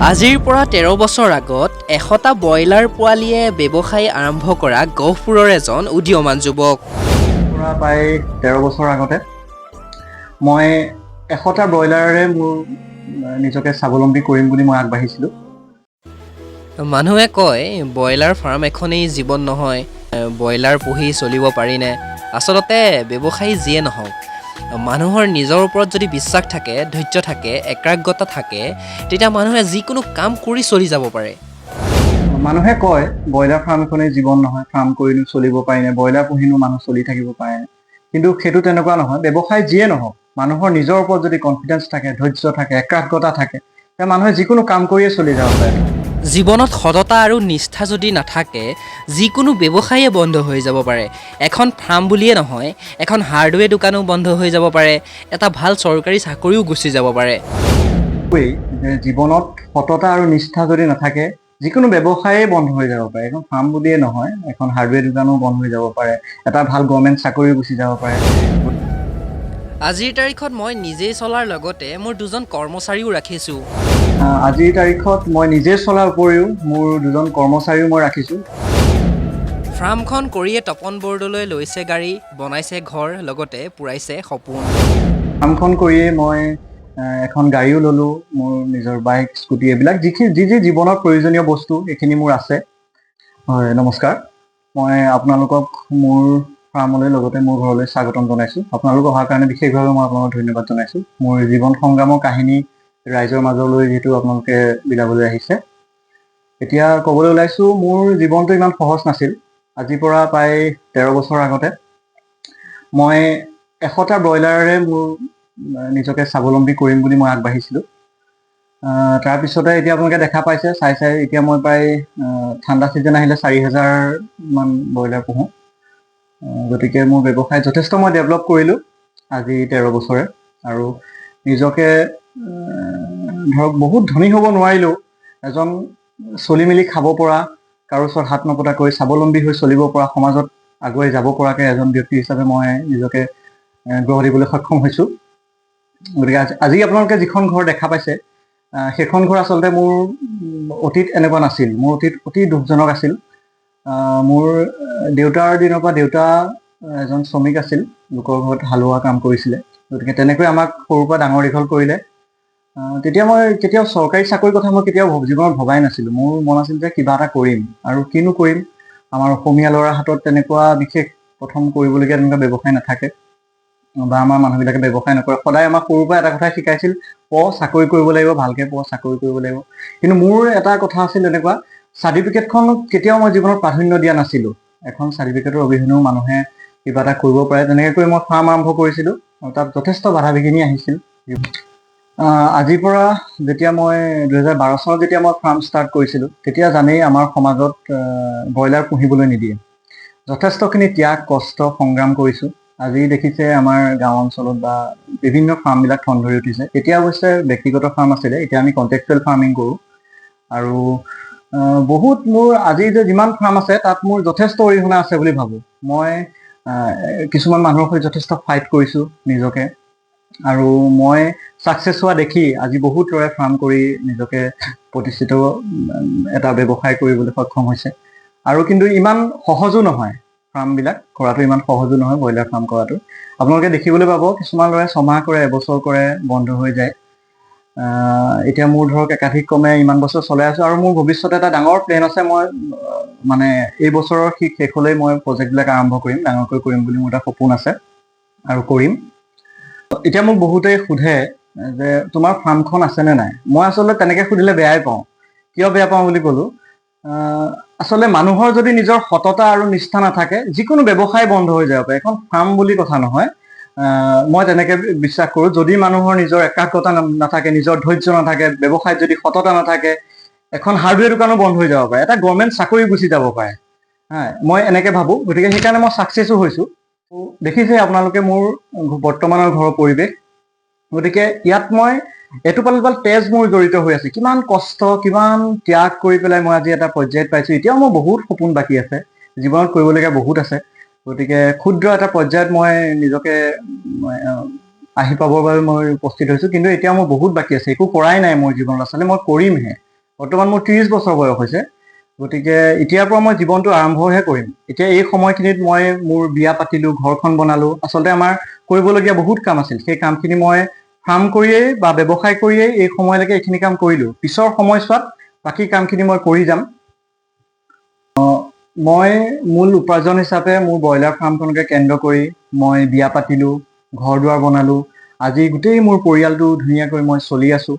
আজিৰ পৰা 13 বছৰ আগত 100টা ব্ৰইলাৰ পোৱালিয়ে ব্যৱসায় আৰম্ভ কৰা গহপুৰৰ এজন উদীয়মান যুৱক। পৰা প্ৰায় 13 বছৰ আগতে মই 100টা ব্ৰইলাৰেৰে মোৰ নিজকে স্বাৱলম্বী কৰিম বুলি মই আগবাঢ়িছিলোঁ। মানুহে কয়, ব্ৰইলাৰ ফাৰ্ম এখনেই জীৱন নহয়, ব্ৰইলাৰ পুহি চলিব পাৰিনে? আচলতে ব্যৱসায়ী যিয়ে নহওক, মানুহৰ নিজৰ ওপৰত যদি বিশ্বাস থাকে, ধৈৰ্য থাকে, একাগ্ৰতা থাকে, তেতিয়া মানুহে যিকোনো কাম কৰি চলি যাব পাৰে। মানুহে কয়, ব্ৰইলাৰ ফাৰ্ম এখনেই জীৱন নহয়, ফাৰ্ম কৰিনো চলিব পাৰিনে, ব্ৰইলাৰ পুহিনো মানুহ চলি থাকিব পাৰেনে? কিন্তু সেইটো তেনেকুৱা নহয়। ব্যৱসায় যিয়ে নহওক, মানুহৰ নিজৰ ওপৰত যদি কনফিডেঞ্চ থাকে, ধৈৰ্য থাকে, একাগ্ৰতা থাকে, তেতিয়া মানুহে যিকোনো কাম কৰিয়ে চলি যাব পাৰে। জীৱনত সততা আৰু নিষ্ঠা যদি নাথাকে, যিকোনো ব্যৱসায়ে বন্ধ হৈ যাব পাৰে। এখন ফাৰ্ম বুলিয়ে নহয়, এখন হাৰ্ডৱেৰ দোকানো বন্ধ হৈ যাব পাৰে, এটা ভাল চৰকাৰী চাকৰিও গুচি যাব পাৰে। কোৱেই যে জীৱনত সততা আৰু নিষ্ঠা যদি নাথাকে, যিকোনো ব্যৱসায়ে বন্ধ হৈ যাব পাৰে। এখন ফাৰ্ম বুলিয়ে নহয়, এখন হাৰ্ডৱেৰ দোকানো বন্ধ হৈ যাব পাৰে, এটা ভাল গভৰ্ণমেণ্ট চাকৰিও গুচি যাব পাৰে। আজিৰ তাৰিখত মই নিজেই চলাৰ লগতে মোৰ দুজন কৰ্মচাৰীও ৰাখিছোঁ। আজিৰ তাৰিখত মই নিজে চলাৰ উপৰিও মোৰ দুজন কৰ্মচাৰীও মই ৰাখিছোঁ। ফাৰ্মখন কৰিয়ে তপন বৰদলৈ লৈছে গাড়ী, বনাইছে ঘৰ, লগতে পূৰাইছে সপোন। ফাৰ্মখন কৰিয়ে মই এখন গাড়ীও ল'লোঁ, মোৰ নিজৰ বাইক, স্কুটি, এইবিলাক যিখিনি যি যি জীৱনত প্ৰয়োজনীয় বস্তু, এইখিনি মোৰ আছে। হয়, নমস্কাৰ। মই আপোনালোকক মোৰ ফাৰ্মলৈ, লগতে মোৰ ঘৰলৈ স্বাগতম জনাইছোঁ। আপোনালোক অহাৰ কাৰণে বিশেষভাৱে মই আপোনালোকক ধন্যবাদ জনাইছোঁ। মোৰ জীৱন সংগ্ৰামৰ কাহিনী ৰাইজৰ মাজলৈ যিহেতু আপোনালোকে বিলাবলৈ আহিছে। এতিয়া ক'বলৈ ওলাইছোঁ, মোৰ জীৱনটো ইমান সহজ নাছিল। আজিৰ পৰা প্ৰায় 13 বছৰ আগতে মই 100টা ব্ৰইলাৰেৰে মোৰ নিজকে স্বাৱলম্বী কৰিম বুলি মই আগবাঢ়িছিলোঁ। তাৰপিছতে এতিয়া আপোনালোকে দেখা পাইছে চাই চাই, এতিয়া মই প্ৰায় ঠাণ্ডা ছিজন আহিলে 4000মান ব্ৰইলাৰ পোহোঁ। গতিকে মোৰ ব্যৱসায় যথেষ্ট মই ডেভেলপ কৰিলোঁ আজি 13 বছৰে আৰু নিজকে ধৰক বহুত ধনী হ'ব নোৱাৰিলেও এজন চলি মেলি খাব পৰা, কাৰো ওচৰত হাত নপতাকৈ স্বাৱলম্বী হৈ চলিব পৰা, সমাজত আগুৱাই যাব পৰাকৈ এজন ব্যক্তি হিচাপে মই নিজকে গঢ় দিবলৈ সক্ষম হৈছোঁ। গতিকে আজি আপোনালোকে যিখন ঘৰ দেখা পাইছে, সেইখন ঘৰ আচলতে মোৰ অতীত এনেকুৱা নাছিল। মোৰ অতীত অতি দুখজনক আছিল। মোৰ দেউতাৰ দিনৰ পৰা দেউতা এজন শ্ৰমিক আছিল, লোকৰ ঘৰত হালোৱা কাম কৰিছিলে। গতিকে তেনেকৈ আমাক সৰুৰ পৰা ডাঙৰ দীঘল কৰিলে। তেতিয়া মই কেতিয়াও চৰকাৰী চাকৰিৰ কথা মই কেতিয়াও জীৱনত ভবাই নাছিলোঁ। মোৰ মন আছিল যে কিবা এটা কৰিম আৰু কিনো কৰিম? আমাৰ অসমীয়া ল'ৰাৰ হাতত তেনেকুৱা বিশেষ প্ৰথম কৰিবলগীয়া তেনেকুৱা ব্যৱসায় নাথাকে বা আমাৰ মানুহবিলাকে ব্যৱসায় নকৰে। সদায় আমাক সৰুৰ পৰা এটা কথাই শিকাইছিল, পঢ়, চাকৰি কৰিব লাগিব, ভালকে পঢ়, চাকৰি কৰিব লাগিব। কিন্তু মোৰ এটা কথা আছিল এনেকুৱা, চাৰ্টিফিকেটখনক কেতিয়াও মই জীৱনত প্ৰাধান্য দিয়া নাছিলোঁ। এখন চাৰ্টিফিকেটৰ অবিহনেও মানুহে কিবা এটা কৰিব পাৰে, তেনেকৈ কৰি মই ফাৰ্ম আৰম্ভ কৰিছিলোঁ আৰু তাত যথেষ্ট বাধা বিঘিনি আহিছিল। আজিৰ পৰা যেতিয়া মই 2012 চনত যেতিয়া মই ফাৰ্ম ষ্টাৰ্ট কৰিছিলোঁ, তেতিয়া জানেই আমাৰ সমাজত ব্ৰইলাৰ পুহিবলৈ নিদিয়ে। যথেষ্টখিনি ত্যাগ, কষ্ট, সংগ্ৰাম কৰিছোঁ। আজি দেখিছে আমাৰ গাঁও অঞ্চলত বা বিভিন্ন ফাৰ্মবিলাক ঠন ধৰি উঠিছে। তেতিয়া অৱশ্যে ব্যক্তিগত ফাৰ্ম আছিলে, এতিয়া আমি কণ্ট্ৰেকচুৱেল ফাৰ্মিং কৰোঁ। আৰু বহুত মোৰ আজি যে যিমান ফাৰ্ম আছে, তাত মোৰ যথেষ্ট অৰিহণা আছে বুলি ভাবোঁ মই। কিছুমান মানুহৰ সৈতে যথেষ্ট ফাইট কৰিছোঁ নিজকে আৰু মই ছাকচেছ হোৱা দেখি আজি বহুত ল'ৰাই ফাৰ্ম কৰি নিজকে প্ৰতিষ্ঠিত এটা ব্যৱসায় কৰিবলৈ সক্ষম হৈছে। আৰু কিন্তু ইমান সহজো নহয়, ফাৰ্মবিলাক কৰাটো ইমান সহজো নহয়। ব্ৰইলাৰ ফাৰ্ম কৰাটো আপোনালোকে দেখিবলৈ পাব, কিছুমান ল'ৰাই ছমাহ কৰে, এবছৰ কৰে, বন্ধ হৈ যায়। এতিয়া মোৰ ধৰক একাধিক ক্ৰমে ইমান বছৰ চলাই আছোঁ আৰু মোৰ ভৱিষ্যতে এটা ডাঙৰ প্লেন আছে। মই মানে এই বছৰৰ শেষলৈ মই প্ৰজেক্টবিলাক আৰম্ভ কৰিম, ডাঙৰকৈ কৰিম বুলি মোৰ এটা সপোন আছে আৰু কৰিম। এতিয়া মোক বহুতেই সোধে যে তোমাৰ ফাৰ্মখন আছেনে নাই? মই আচলতে তেনেকে সুধিলে বেয়াই পাওঁ। কিয় বেয়া পাওঁ বুলি ক'লো, আচলতে মানুহৰ যদি নিজৰ সততা আৰু নিষ্ঠা নাথাকে, যিকোনো ব্যৱসায় বন্ধ হৈ যাব পাৰে। এখন ফাৰ্ম বুলি কথা নহয়। মই তেনেকে বিশ্বাস কৰোঁ, যদি মানুহৰ নিজৰ একাগ্ৰতা নাথাকে, নিজৰ ধৈৰ্য নাথাকে, ব্যৱসায়ত যদি সততা নাথাকে, এখন হাৰ্ডৱেৰ দোকানো বন্ধ হৈ যাব পাৰে, এটা গভৰ্ণমেণ্ট চাকৰি গুচি যাব পাৰে। হা, মই এনেকে ভাবোঁ। গতিকে সেইকাৰণে মই ছাকচেছো হৈছোঁ। দেখিছে আপোনালোকে মোৰ বৰ্তমানৰ ঘৰৰ পৰিৱেশ। গতিকে ইয়াত মই এটোপাল এটোপাল তেজ মোৰ জড়িত হৈ আছে। কিমান কষ্ট, কিমান ত্যাগ কৰি পেলাই মই আজি এটা পৰ্যায়ত পাইছোঁ। এতিয়াও মোৰ বহুত সপোন বাকী আছে, জীৱনত কৰিবলগীয়া বহুত আছে। গতিকে ক্ষুদ্ৰ এটা পৰ্যায়ত মই নিজকে আহি পাবৰ বাবে মই উপস্থিত হৈছোঁ, কিন্তু এতিয়াও মোৰ বহুত বাকী আছে। একো কৰাই নাই মোৰ জীৱনত আচলতে, মই কৰিমহে। বৰ্তমান মোৰ 30 বছৰ বয়স হৈছে। গতিকে এতিয়াৰ পৰা মই জীৱনটো আৰম্ভহে কৰিম। এতিয়া এই সময়খিনিত মই মোৰ বিয়া পাতিলোঁ, ঘৰখন বনালোঁ। আচলতে আমাৰ কৰিবলগীয়া বহুত কাম আছিল, সেই কামখিনি মই ফাৰ্ম কৰিয়েই বা ব্যৱসায় কৰিয়েই এই সময়লৈকে এইখিনি কাম কৰিলোঁ। পিছৰ সময়ছোৱাত বাকী কামখিনি মই কৰি যাম। মই মূল উপাৰ্জন হিচাপে মোৰ ব্ৰইলাৰ ফাৰ্মখনকে কেন্দ্ৰ কৰি মই বিয়া পাতিলোঁ, ঘৰ দুৱাৰ বনালোঁ। আজি গোটেই মোৰ পৰিয়ালটো ধুনীয়াকৈ মই চলি আছোঁ।